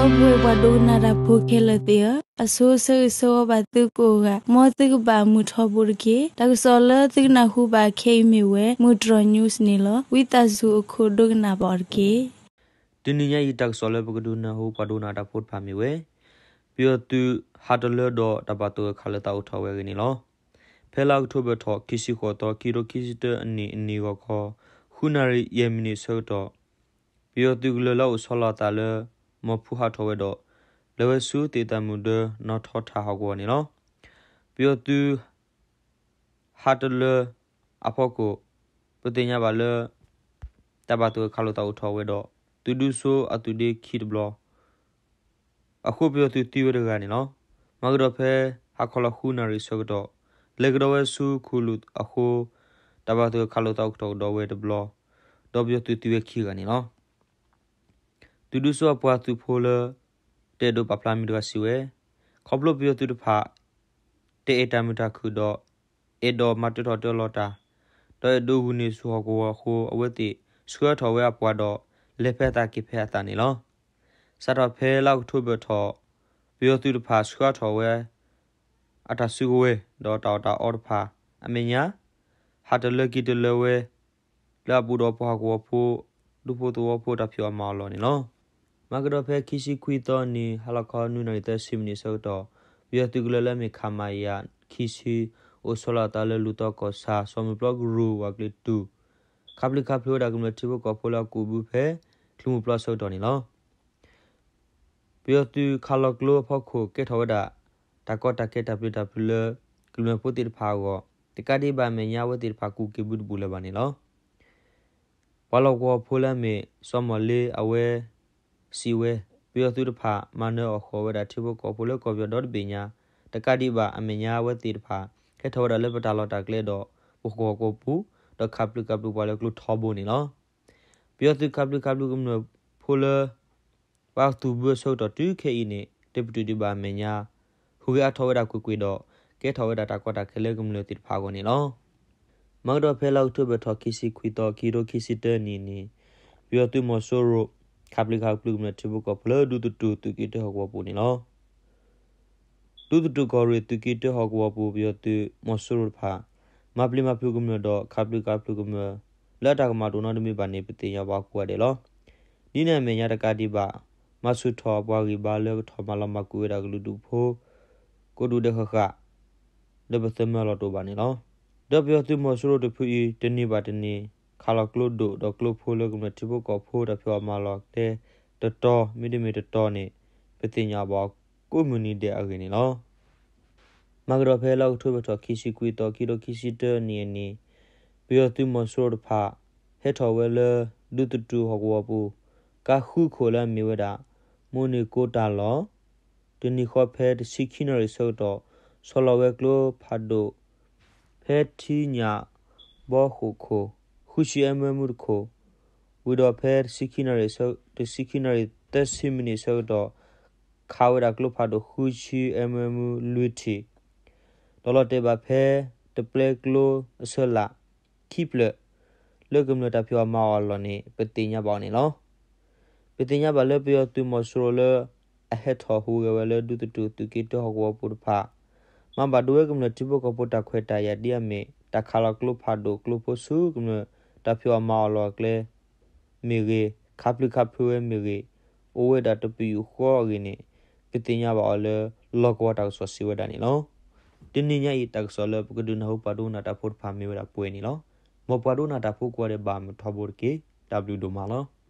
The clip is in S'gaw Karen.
ဒီပုၢ်ဝဲၢ်ပှၤဒိကနၣ်တၢ်ဖိခဲလၢာ်သ့ၣ်ဧၢ, အဆိဆၢဂ့ၤဆၢဝါဘၣ်သုကိးဂၤ, မ်သုကဘၣ်မုာ်ထီဘိတက့ၢ်. တၢ်ကစီၣ်လၢသုကနၢ်ဟူဘၣ်ခဲအံၤမ့ၢ်ဝဲ မုၢ်တြီၤ news န့ၣ်လီၤ. ဝံသးစူၤအခိၣ်ဒိကနၣ်ဘၣ်အီၤတက့ၢ်. တနံၤညါအံၤ တၢ်ကစီၣ်လၢပကဒုးနၢ်ဟူပှၤဒိကနၣ်တၢ်ဖိတဖၣ်မ့ၢ်ဝဲ ပယီၤသုးဟးတလၢဒီးတၢ်ဘၣ်သဂၢၢ်ခးလိာ်သးအိၣ်ထီၣ်ဝဲအဂ့ၢ်န့ၣ်လီၤ. ဖဲလါအီးကထိဘၢၣ်ထီၣ် ခံဆံဃိးသီ ခံကထိခံဆံတၢအနံၣ် အနံၤဂီၤခီ ဃုနၣ်ရံၣ်ယဲၢ်မံးနံးအဆၢကတီၢ် ပယီၤသုးကလၢၤလၢအအိၣ်ဆီလီၤအသးလၢ မီၤဖူဟးထီၣ်ဝဲဒီး လဲၤဝဲဆူသ့ၣ်သၣ်မုၢ်ဒၢ နီၣ်ထီထၣ်ဟီၣ်ကဝီၤန့ၣ်လီၤ. ပယီၤသုး ဟးတလၢအဖီခိၣ် ပသ့ၣ်ညါဘၣ်လၢ တၢ်ဘၣ်သဂၢၢ်ခးလိာ်သးအိၣ်ထီၣ်ဝဲဒီး သုးဒူစိအသုးဒ့ခံတဘျီ အဃိပယီၤသုးသံဝဲတဂၤန့ၣ်လီၤ. မၤကဒီးဖဲ ဟါခီလီၤဃုနၣ်ရံၣ်အဆၢကတီၢ် လဲၤကဒီးဝဲဆူခူၣ်လူာ်အဃိ တၢ်ဘၣ်သဂၢၢ်ခးလိာ်သးအိၣ်ထီၣ်ကဒီးဝဲတဘျီ ဒီးပယီၤသုးသံဝဲခံဂၤန့ၣ်လီၤ. သုးဒူစိအပှၤသုးဖိလၢ တအဲၣ်ဒိးပာ်ဖျါမံၤတဂၤစံးဝဲ, ခီဖျိပယီၤသုးတဖၣ် တအဲၣ်တၢ်မုာ်တၢ်ခုၣ်ဒီး အဲၣ်ဒိးမၤတၢထီၣ်တၢလီၤတၢ်, ဒီးအဲၣ်ဒိးဂုာ်န့ၢ်ဆူၣ်ဟီၣ်ကဝီၤအဃိ အဝဲသ့ၣ်ဆှၢထီၣ်ဝဲအပှၤဒီး လဲၤဖဲအသးက့ၤဖဲအသးန့ၣ်လီၤ. စးထီၣ်ဖဲလါအီးကထိဘၢၣ်ထီၣ် ပယီၤသုးတဖၣ်ဆှၢထီၣ်ဝဲ အတၢ်စုကဝဲၤ ဒီးတၢ်အီၣ်တၢ်အီတဖၣ်အမဲာ်ညါ ဟးတလၢက့ၤတလၢဝဲ လၢအပူၤဒီးပှၤဟီၣ်ကဝီၤဖိ ဒူဖိသဝီဖိတၢ်ဖံးအီၣ်မၤအီၣ်အလီၢ်န့ၣ်လီၤ. မၤကဒီးဖဲခံဆံခွံသီအနံၤ ဟါလီၤခီနွံနၣ်ရံၣ်သၢဆံမံးနံးအဆၢကတီၢ် ပယီၤသုးကလၢၤလၢအမ့ၢ် ခမရ ခံဆံ အိၣ်ဆီလီၤအသးလၢလူၢ်သီကီၢ်ဆၣ် စီၤမုၢ်ပျီကရူၢ်ဝၤကျဲၤတုၤ ခးပျုၢ်ခးဖုးဝဲဒၣ်ကမျၢၢ်ထံဖိကီၢ်ဖိလၢအကူးဘုဖဲ ချုးမုၢ်ပျီအဆၢကတီၢ်န့ၣ်လီၤ. ပယီၤသုးခးလီၤကျိအဖီခိၣ် ကဲထီၣ်ဝဲဒၣ် တၢ်ကီတၢ်ခဲတၢ်ပျံၤတၢ်ဖုးလၢ ကမျၢၢ်ဖိသ့ၣ်တဖၣ်အဂီၢ် တကးဒံးဘၣ်အမဲာ်ညါ အဝဲသ့ၣ်တဖၣ်ကူးက့ၤဘုတဘူးလၢၤဘၣ်န့ၣ်လီၤ. ပှၤလီၢ်ကဝီၤဖိလၢအမ့ၢ် စီၤမီၢ်လ့ အဝဲ စံးဝဲ, ပယီၤသုးတဖၣ် မၤနၢၤအီၣ်ဃီၣ်ဝဲဒၣ်ထံဖိကီၢ်ဖိလၢကီၢ်ပယီၤဒီတဘ့ၣ်ညါ, တကးဒံးဘၣ်အမဲာ်ညါ အဝဲသ့ၣ်တဖၣ် ဟဲထီၣ်ဝဲဒၣ်လၢပတၢ်လီၢ်တၢ်ကျဲဒီး ပကီၢ်ကီၢ်ပူၤ ဒီးခးပျုၢ်ခးဖုးပှၤလၢကျိထီဘိန့ၣ်လီၤ. ပယီၤသုးခးပျုၢ်ခးဖုးကမျၢၢ်ဖိလၢ ပှၤသူၣ်ဘုအဆၢကတီၢ်တုၤခဲအံၤန့ၣ် တပတုာ်ဒံးဘၣ်အမဲာ်ညါ ဟူးဂဲၤအါထီၣ်ဝဲဒၣ်ကွ့ၢ်ကွ့ၢ်ဒီး ကဲထီၣ်ဝဲဒၣ်တၢ်ကီတၢ်ခဲလၢကမျၢၢ်သ့ၣ်တဖၣ်အဂီၢ်န့ၣ်လီၤ. မၤကဒီးဖဲလါအီးကထိဘၢၣ်ထီၣ်ခံဆံခွံသီ ခံကထိခံဆံတၢနံၣ်န့ၣ် ပယီၤသုးမီၤစိရိၤ ခးပျုၢ်ခးဖုးကမျၢၢ်ထံဖိကီၢ်ဖိလၢဒူသထူၣ်သုးက့တၢဟီၣ်ကဝီၤပူၤန့ၣ်လီၤ. ဒူသထူၣ်ကီၢ်ရ့ၣ်သုးက့တၢဟီၣ်ကဝီၤပူၤ ပယီၤသုးမီၤစိရိၤတဖၣ် မၤပျံၤမၤဖုးကမျၢၢ်ဒီး ခးပျုၢ်ခးဖုးကမျၢၢ် လၢအတၢ်ကမၣ်တအိၣ်နီတမံၤဘၣ်န့ၣ် ပသ့ၣ်ညါဘၣ်ကိးဂၤဒဲးလီၤ. ဒ်န့ၣ်အမဲာ်ညါတကးဒံးဘၣ် မၤဆူၣ်ထီၣ်ပှၤဂံၢ်ဘါလၢကထီၣ်မၤလီၤမၢ်ကွံာ်ဝဲဒၣ်ကလုာ်ဒူၣ်ဖိ ကိးဒူၣ်ဒဲးဃၣ်ဃၣ် လၢပသၢမၢလီၤတအိၣ်ဘၣ်န့ၣ်လီၤ. ဒီးပယီၤသုးမီၤစိရိၤတဖုအံၤ တနံၤဘၣ်တနံၤ ခးလီၤကျိဒိၣ်ဒီးကျိဖိလၢကမျၢၢ်ထံဖိကီၢ်ဖိတၢ်ဖံးအီၣ်မၤအီၣ်အကျဲ တတီၤ မ့တမ့ၢ်တတီၤန့ၣ် ပသ့ၣ်ညါဘၣ်ကိးမုၢ်နံၤဒဲးအဂ့ၢ်န့ၣ်လီၤ. မၤကဒီးဖဲလါအီးကထိဘၢၣ်ထီၣ်ခံဆံခွံသီ ခံကထိခံဆံတၢနံၣ်အနံၤ ပယီၤသုးမီၤစိရိၤတဖၣ် ဟဲထီၣ်ဝဲလၢ ဒူသထူၣ်ဟီၣ်ကဝီၤပူၤ ကါဃုခိၣ်လၢအမ့ၢ်ဝဲဒၣ် မိၢ်န့ၢ်ကိတၢ်လီၢ် တနံၤဃီဖဲတဆံခံနၣ်ရံၣ်အဆၢကတီၢ် ဆီလီၤဝဲကျိဖးဒိၣ် ဖဲထံညၣ်ဘီဃိာ်ခိၣ် ဃုဆံ mm တခိၣ်, ဝံၤဒီးဖဲတဆံခံနၣ်ရံၣ် တဆံခံနၣ်ရံၣ်သၢဆံမံးနံးအဆၢကတီၢ် ခးဝဲဒၣ်ကျိဖးဒိၣ်ဃုဆံ mm လွံၢ်ထံၣ် ဒီးလီၤတဲာ်ဘၣ်ဖဲ တပျဲကျိအဆၢလၢ ခံဖျၢၣ် လၢကမျၢၢ်တၢ်ဖံးအီၣ်မၤအီၣ်အလီၢ်န့ၣ် ပသ့ၣ်ညါဘၣ်အီၤန့ၣ်လီၤ. ပသ့ၣ်ညါဘၣ်လၢပယီၤသုးမီၤစိရိၤလၢ အဟဲထီၣ်ဟူးဂဲၤဝဲလၢဒူသထူၣ်သုးက့တၢဟီၣ်ကဝီၤပူၤတဖၣ် မၤဘၣ်ဒိဝဲကမျၢၢ်ထံဖိကီၢ်ဖိတၢ်ခွဲးတၢ်ယာ်ဒ်အမ့ၢ် တၢ်ခးလီၤကျိဖးဒိၣ်ကျိဖိဆူကမျၢၢ်တၢ်ဖံးအီၣ်မၤအီၣ်အလီၢ်အကျဲ မ့ၢ်ဂ့ၤ, ခးပျုၢ်ခးဖုးဝဲမ့ၢ်ဂ့ၤ, အိၣ်ဝဲဒၣ်တပယူာ်ဃီအဂ့ၢ်န့ၣ် ပသ့ၣ်ညါဘၣ်အီၤလၢ လီၢ်ကဝီၤတၢ်ကစီၣ်စံးဝဲဒၣ်န့ၣ်လီၤ. တနံၤညါအံၤ တၢ်ကစီၣ်လၢပကဒုးနၢ်ဟူပှၤဒိကနၣ်တၢ်ဖိတဖၣ်မ့ၢ်ဝဲဒၣ်ပှဲၤန့ၣ်လီၤ. မ်ပှၤဒိကနၣ်တၢ်ဖိကိးဂၤဒဲးဘၣ်မုာ်ထီဘိတက့ၢ်. တၢ်ဘျုးဒိၣ်မးလီၤ.